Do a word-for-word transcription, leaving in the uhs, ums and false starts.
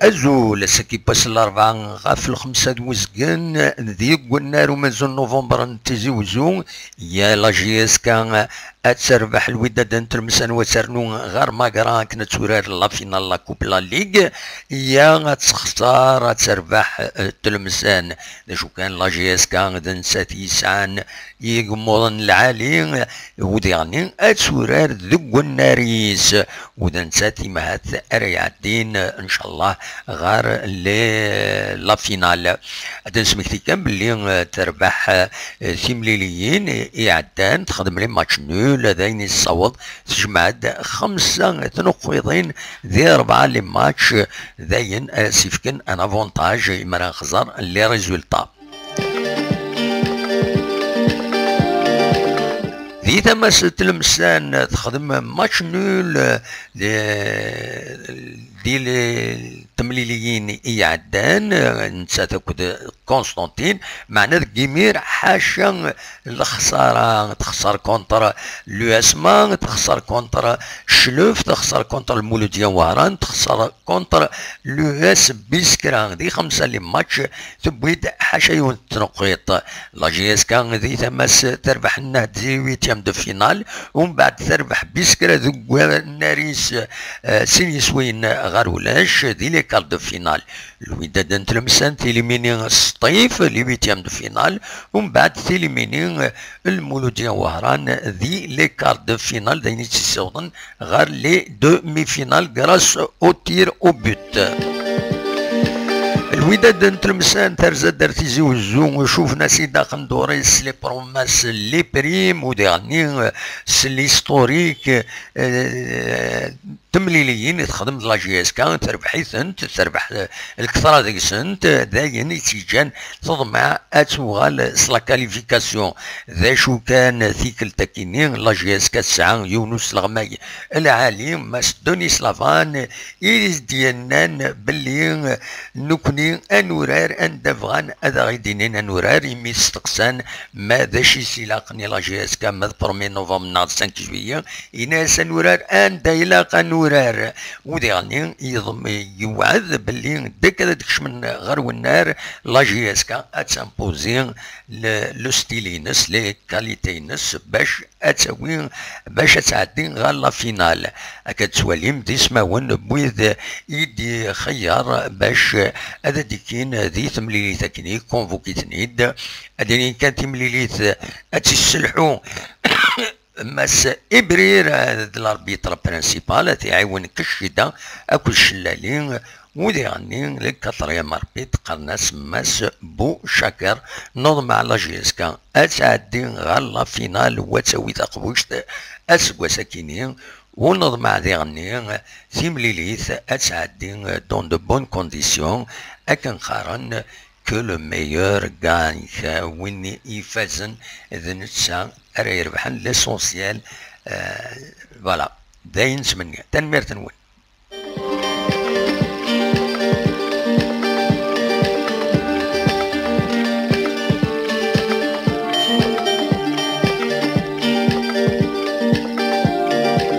Azul, ass-agi n wass n larebɛa ɣef lxemsa d uzgen deg unnar umenzu n november n Tizi Wezzu, ya la J S K ad terbeḥ Lwidad n Tlemsan u ad ternu ɣer Magra akken ad turar la finale la Coupe la Ligue, ya ad texṣer ad terbeḥ, eh, Tlemsan. D acu kan, la J S K d nettat yesɛan igemmuḍen lɛali, u diɣenni ad turar deg unnar-is, u d nettat imahat ara iɛeddin, ncallah, ɣer le-, la finale. Ad d-nesmekti kan belli, eh, terbeḥ, eh, timliliyin i-, iɛeddan, texdem les matchs nuls, d ayen i tessaweḍ, tejmeɛ-d xemsa tnuqqiḍin di rebɛa les matchs, d ayen ara s-ifken un avantage imi ara nxeẓẓer les résultats. Di tama-s Tlemsan texdem match nul, eh, di, di le-, temliliyin i iɛeddan, eh, nettat akked Constantine, meɛna deg imir ḥaca lexsara, texser contre l'U S M A, texser contre Cclef, texser contre Lmuludya Wehran, texser contre l'U S Biskra. Di xemsa les matchs tewwi-d ḥaca yiwen n tnuqqiṭ. La J S K di tama-s terbeḥ Nnehd di huitième de finale, umbeɛd terbeḥ Biskra deg unnar-is, eh, sin yiswiyen ɣer ulac, di les quarts de finale. Lwidad n Tlemsan tilimini Sṭif, les huitièmes de finale, umbeɛd tilimini Lmuludya Wehran di les quarts de finale, d ayen i tt-yessiwḍen ɣer les demi-finales grâce au tir au but. Lwidad n Tlemsan terza-d ar Tizi Wezzu, cufen-as-id aqendur-is, les promesses, les primes, u diɣenni s l'historique, eh, temliliyin i texdem d la J S K, terbeḥ-itent, terbeḥ, eh, lketṛa deg-sent, d ayen i tt-yeǧǧan teḍmeɛ ad tuɣal s la qualification. D acu kan, tikkelt akkin-nni, la J S K tesɛa yiwen usleɣmay lɛali, Mass Denis Lavan, i d-yennan belli nekni ad nurar anda bɣan ad aɣ-id-inin ad nurar, imi steqsan ma d acu i s-ilaqen i la J S K, ma d premier novembre neɣ d cinq juillet, ini-as ad nurar anda ilaq ad nurar. U diɣenni yeḍm-, yewɛed belli deg ad d-kecmen ɣer wennar, la J S K ad timpozi le, le style-ines, les qualités-ines, bac ad tawi, bac ad tɛeddi ɣer la finale. Akka d-tettwalim d ismawen n wid i d-ixeyyar bac ad d-ikkin di temlilit akkenni, convoqué-ten-id. Ad d-inin kan timlilit ad tt-isselḥu Mass Ibrir, eh, d l'arbitre principal, ad t-iɛiwen Kecida akked Cellali, u diɣenni le quatrième arbitre qqaren-as Mass Bouchakir. Neḍmeɛ la J S K ad tɛeddi ɣer la finale u ad tawi taqbuct aseggas akkenni, u neḍmeɛ diɣenni timlilit ad tɛeddi dans de bonnes conditions, akken qqaren que le meilleur gagne, win ifazen d netta ara irebḥen, l'essentiel, euh, voilà, d ayen nettmenni. Tanemmirt-nwen.